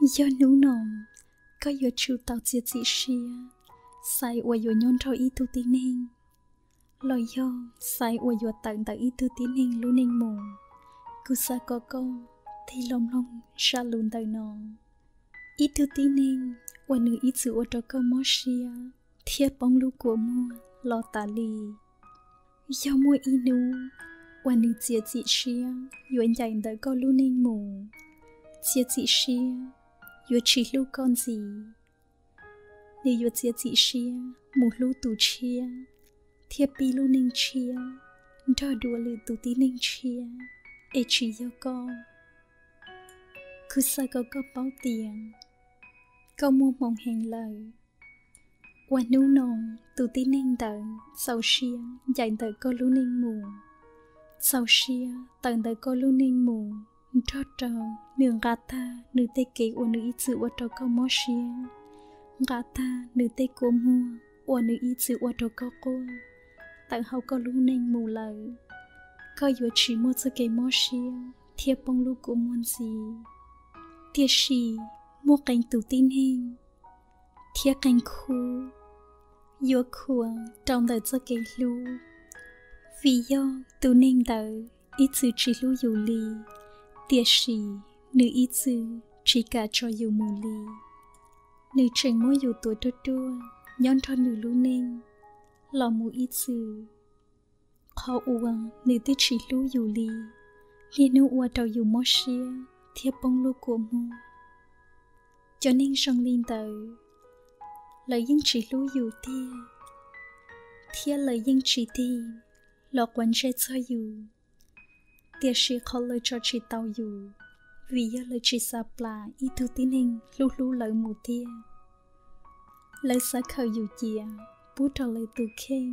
Yog hnub no koj yuav tsum tau txiav txim siab xaiv uas yuav nyob nrog ib tug tib neeg, los yog xaiv uas yuav tawm ntawm ib tug tib neeg lub neej mus. Kuv xav kom koj tig los mloog zaj lus ntawm no. Ib tug tib neeg uas nws ib txwm ua rau koj mob siab thiab poob lub kua muag los tas li. Yog muaj ib hnub uas nws txiav txim siab yuav ncaim ntawm koj lub neej mus, txiav txim siab yuav tsis hlub koj ntxiv, nws yuav txiav txim siab mus hlub tus tshiab thiab pib lub neej tshiab nrog dua lwm tus tib neeg tshiab es tsis yog koj. Kuv xav kom koj paub tias koj muaj hmoo heev lawm uas hnub no tus tib neeg ntawd txaus siab ncaim ntawm koj lub neej mus, txaus siab tawm ntawm koj lub neej mus nrog rau nws nqa tag nws tej kev uas nws ib txwm ua rau koj mob siab, nqa tag nws tej kua muag uas nws ib txwm ua rau koj quaj tawm hauv koj lub neej mus lawm. Koj yuav tsis muaj txoj kev mob siab thiab poob lub kua muag ntxiv. Tiam sis muaj qee tus tib neeg thiab qee khub yuav khuam rau ntawm txoj kev hlub, vim yog tus neeg ntawd ib txwm tsis hlub yus li, tiam sis nws ib txwm tsis kam tso yus mus li. Nws tseem muab yus tua ruaj ruaj nyob nrog nws lub neej los mus ib txwm, qhov uas nws twb tsis hlub yus li, niaj hnub ua rau yus mob siab thiab poob lub kua muag. Cov neeg zoo li ntawd, lawv yeej tsis hlub yus tiag, thiab lawv yeej tsis tig los quav ntsej txog yus, tiam sis qhov lawv tso tsis tau yus, vim yog lawv tsis xav plam ib tug tib neeg hlub hlub lawv mus tiag. Lawv xav khaws yus cia pub rau lawv tus kheej.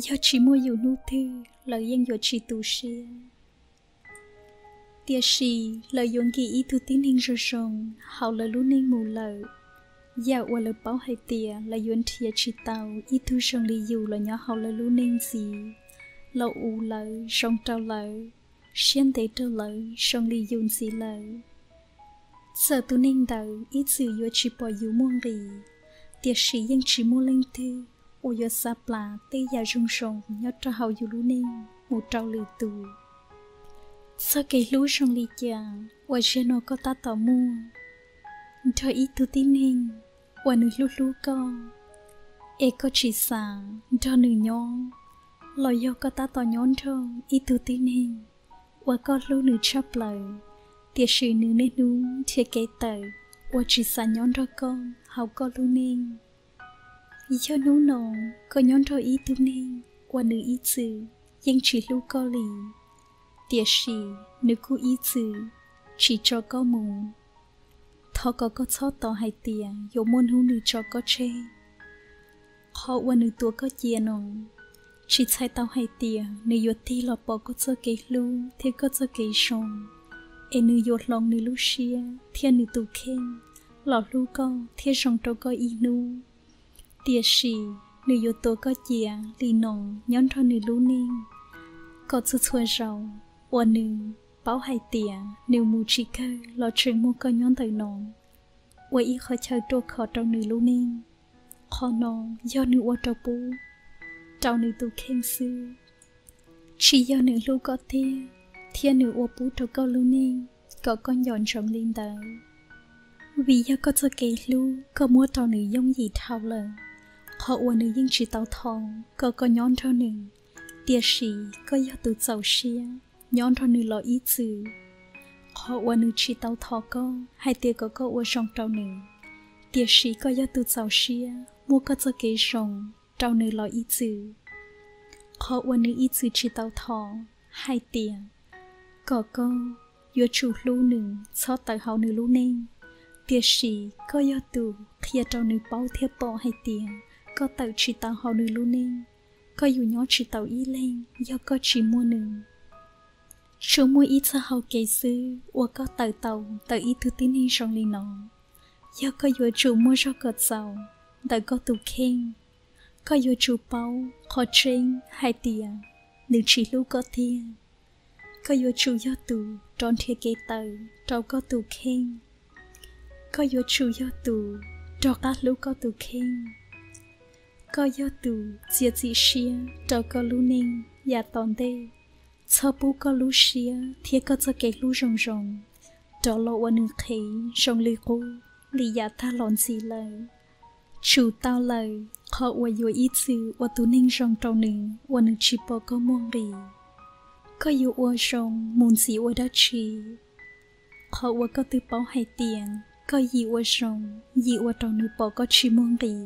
Yog tsis muaj yus hnub twg lawv yeej yuav tsis tu siab. Tiam sis lawv yuav nkim ib tug tib neeg zoo zoo hauv lawv lub neej mus lawm, yam uas lawv paub hais tias lawv yuav nrhiav tsis tau ib tug zoo li yus los nyob hauv lawv lub neej ntxiv, los ua lawv zoo rau lawv, siab ntev rau lawv zoo li yus ntxiv lawm. Txawm tus neeg ntawd ib txwm yuav tsis pom yus muaj nqis, tiam sis yeej tsis muaj leej twg uas yuav xav plam tej yam zoo zoo nyob rau hauv yus lub neej mus rau lwm tus. Txoj kev hlub zoo li cas uas zaum no koj tab tom muaj nrog ib tug tib neeg uas nws hlub hlub koj, es koj tsis xav nrog nws nyob, los yog koj tab tom nyob nrog ib tug tib neeg uas koj hlub nws tshaj plaws, tiam sis nws niaj hnub nrhiav kev tawm uas tsis xav nyob nrog koj hauv koj lub neej. Yog hnub no koj nyob nrog ib tug neeg uas nws ib txwm yeej tsis hlub koj li, tiam sis nws kuj ib txwm tsis tso koj mus, thov kom koj txhob tos hais tias yuav muaj hnub nws tso koj tseg. Qhov uas nws tuav koj cia no, tsis txhais tau hais tias nws yuav tig los pom koj txoj kev hlub thiab koj txoj kev zoo, es nws yuav hloov nws lub siab thiab nws tus kheej los hlub koj thiab zoo rau koj ib hnub. Tiam sis nws yuav tuav koj cia li no nyob nrog nws lub neej, kom txhua txhua zaus uas nws paub hais tias nws mus tsis kawg los tseem muaj koj nyob ntawm no ua ib qhov chaw ruaj khov rau nws lub neej. Qhov no yog nws ua rau pub rau nws tus kheej xwb, tsis yog nws hlub koj tiag thiab nws ua pub rau koj lub neej kom koj nco ntsoov li ntawd. Vim yog koj txoj kev hlub koj muab rau nws yooj yim dhau lawm, qhov uas nws yeej tsis tau thov kom koj nyob nrog nws, tiam sis koj yog tus txaus siab nyob nrog nws los ib txwm. Qhov uas nws tsis tau thov koj hais tias kom koj ua zoo rau nws, tiam sis koj yog tus txaus siab muab koj txoj kev zoo rau nws los ib txwm. Qhov uas nws ib txwm tsis tau thov hais tias kom koj yuav tsum hlub nws txhob tawm hauv nws lub neej, tiam sis koj yog tus qhia rau nws paub thiab pom hais tias koj tawm tsis tau hauv nws lub neej, koj yuav nyob tsis tau ib leeg yog koj tsis muaj nws. Tsuas muaj ib txoj hau kev xwb uas koj tawm tau ntawm ib tug tib neeg zoo li no, yog koj yuav tsum muaj zog kom txaus ntawm koj tus kheej. Koj yuav tsum paub qhov tseeb hais tias nws tsis hlub koj tiag. Koj yuav tsum yog tus rov nrhiav kev tawm rau koj tus kheej. Koj yuav tsum yog tus rov qab hlub koj tus kheej. Koj yog tus txiav txim siab rau koj lub neej yav tom ntej. Txhob pub koj lub siab thiab koj txoj kev hlub zoo zoo rov los ua nws qhev zoo li qub li yav tag los ntxiv lawm. Tsum tau lawm qhov uas yuav ib txwm ua tus neeg zoo rau nws uas nws tsis pom koj muaj nqis. Koj yuav ua zoo mus ntxiv ua dab tsi? Qhov uas koj twb paub hais tias koj yim ua zoo, yim ua rau nws pom koj tsis muaj nqis.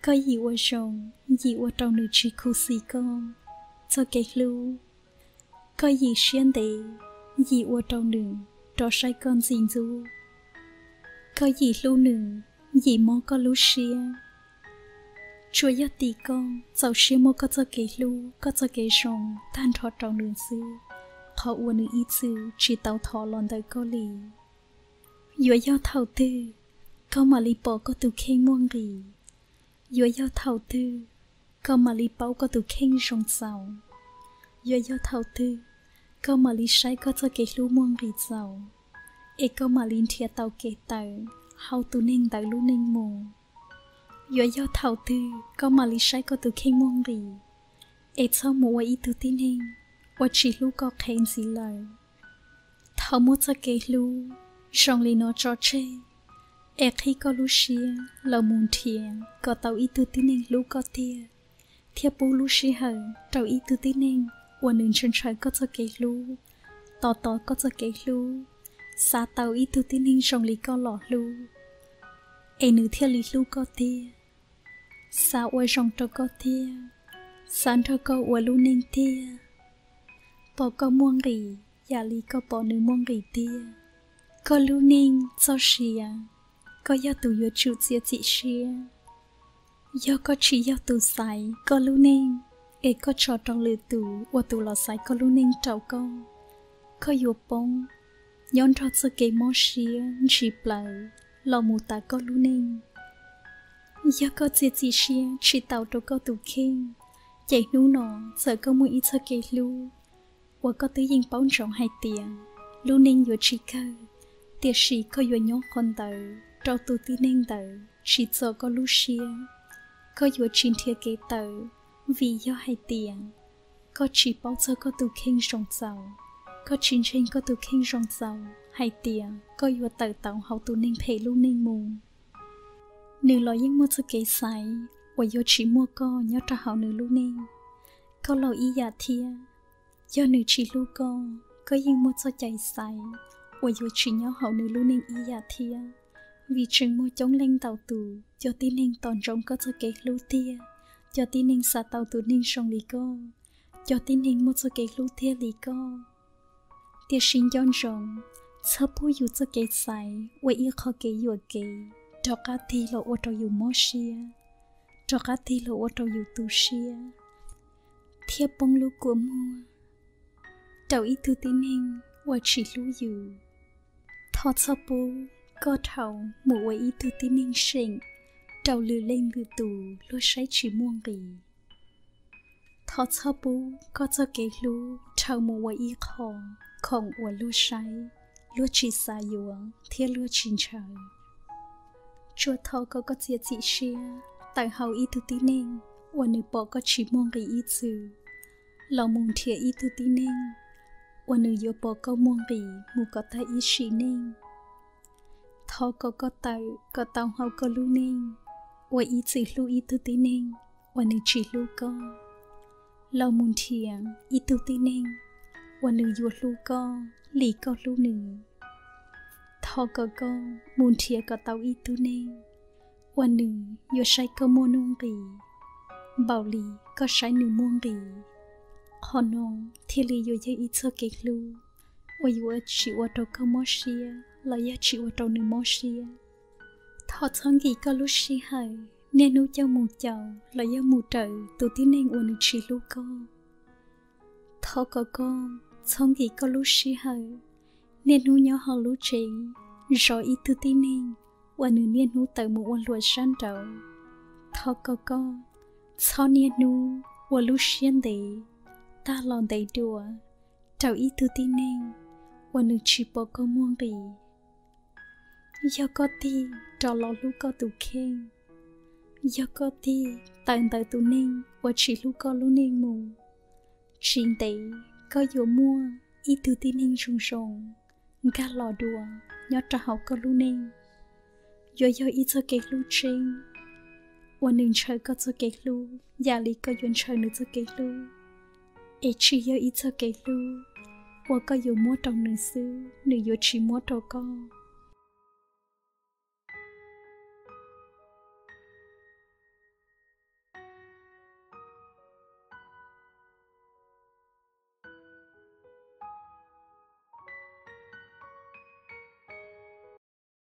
Koj yim ua zoo, yim ua rau nws tsis khuv xim koj txoj kev hlub. Koj yim siab ntev, yim ua rau nws rov saib koj ntxim ntxub. Koj yim hlub nws, yim mob koj lub siab. Tsuas yog tim koj txaus siab muab koj txoj kev hlub, koj txoj kev zoo tag nrho rau nws xwb, qhov uas nws ib txwm tsis tau thov los ntawm koj li. Yuav yog thaum twg koj mam li pom koj tus kheej muaj nqis? Yuav yog thaum twg koj mam li paub koj tus kheej zoo txaus? Yuav yog thaum twg koj mam li saib koj txoj kev hlub muaj nqis txaus, es koj mam li nrhiav tau kev tawm hauv tus neeg ntawd lub neej mus? Yuav yog thaum twg koj mam li saib koj tus kheej muaj nqis, es txhob mus ua ib tug tib neeg uas tsis hlub koj qhev ntxiv lawm? Thov muab txoj kev hlub zoo li no tso tseg, es qhib koj lub siab los mus nrhiav kom tau ib tug tib neeg hlub koj tiag, thiab pub lub sij hawm rau ib tug tib neeg uas nws ntshaw ntshaw koj txoj kev hlub, tos tos koj txoj kev hlub, xav tau ib tug tib neeg zoo li koj los hlub, es nws thiaj li hlub koj tiag, xav ua zoo rau koj tiag, xav nrog koj ua lub neej tiag, pom koj muaj nqis yam li koj pom nws muaj nqis tiag. Koj lub neej txoj sia, koj yog tus yuav tsum txiav txim siab. Yog koj tsis yog tus xaiv koj lub neej, es koj tso rau lwm tus ua tus los xaiv koj lub neej rau koj, koj yuav poob nyob nrog txoj kev mob siab ntsis plaws los mus tas koj lub neej. Yog koj txiav txim siab tsis tau rau koj tus kheej, ces hnub no txawm koj muaj ib txoj kev hlub uas koj twb yeej paub ntsoov hais tias lub neej yuav tsis kawg, tiam sis koj yuav nyob qhov ntawd rau tus tib neeg ntawd tsis txo koj lub siab. Koj yuav tsis nrhiav kev tawm, vim yog hais tias koj tsis paub txog koj tus kheej zoo txaus, koj tsis ntseeg koj tus kheej zoo txaus hais tias koj yuav tawm tau hauv tus neeg phem lub neej mus. Nws los yeej muaj txoj kev xaiv uas yuav tsis muaj koj nyob rau hauv nws lub neej. Koj los ib yam thiab, yog nws tsis hlub koj, koj yeej muaj txoj cai xaiv uas yuav tsis nyob hauv nws lub neej ib yam thiab. Vim tseem muaj coob leej ntau tus cov tib neeg tos ntsoov koj txoj kev hlub tiag, cov tib neeg xav tau tus neeg zoo li koj, cov tib neeg muaj txoj kev hlub tiag li koj. Tiam sis nco ntsoov, txhob pub yus txoj kev xaiv ua ib qho kev yuam kev rov qab tig los ua rau yus mob siab, rov qab tig los ua rau yus tu siab, thiab poob lub kua muag rau ib tug tib neeg uas tsis hlub yus. Thov txhob pub koj dhau mus ua ib tug tib neeg seem rau lwm leej lwm tus luag saib tsis muaj nqis. Thov txhob pub koj txoj kev hlub dhau mus ua ib qho khoom uas luag saib, luag tsis xav yuav thiab luag tsis ntshaw. Tsuas thov kom koj txiav txim siab tawm hauv ib tug tib neeg uas nws pom koj tsis muaj nqis ib txwm, los mus nrhiav ib tug tib neeg uas nws yuav pom koj muaj nqis mus kom tag ib sim neej. Thov kom koj tawm kom tau hauv koj lub neej uas ib txwm hlub ib tug tib neeg uas nws tsis hlub koj, los mus nrhiav ib tug tib neeg uas nws yuav hlub koj li koj hlub nws. Thov kom koj mus nrhiav kom tau ib tug neeg uas nws yuav saib koj muaj nuj nqis npaum li koj saib nws muaj nqis. Qhov no thiaj li yuav yog ib txoj kev hlub uas yuav tsis ua rau koj mob siab los yog tsis ua rau nws mob siab. Thov txhob nkim koj lub sij hawm niaj hnub coj mus caum los yog mus raws tus tib neeg uas nws tsis hlub koj. Thov kom koj txhob nkim koj lub sij hawm niaj hnub nyob hauv lub tsev zov ib tug tib neeg uas nws niaj hnub tawm mus ua hluas sab nraud. Thov kom koj txhob niaj hnub ua lub siab ntev tag los ntev dua rau ib tug tib neeg uas nws tsis pom koj muaj nqis. Yog koj tig rov los hlub koj tus kheej, yog koj tig tawm ntawm tus neeg uas tsis hlub koj lub neej mus, tsis ntev koj yuav muaj ib tug tib neeg zoo zoo nkag los dua nyob rau hauv koj lub neej. Yuav yog ib txoj kev hlub tseeb uas nws ntshaw koj txoj kev hlub yam li koj yuav ntshaw nws txoj kev hlub, es tsis yog ib txoj kev hlub uas koj yuav muab rau nws xwb nws yuav tsis muab rau koj.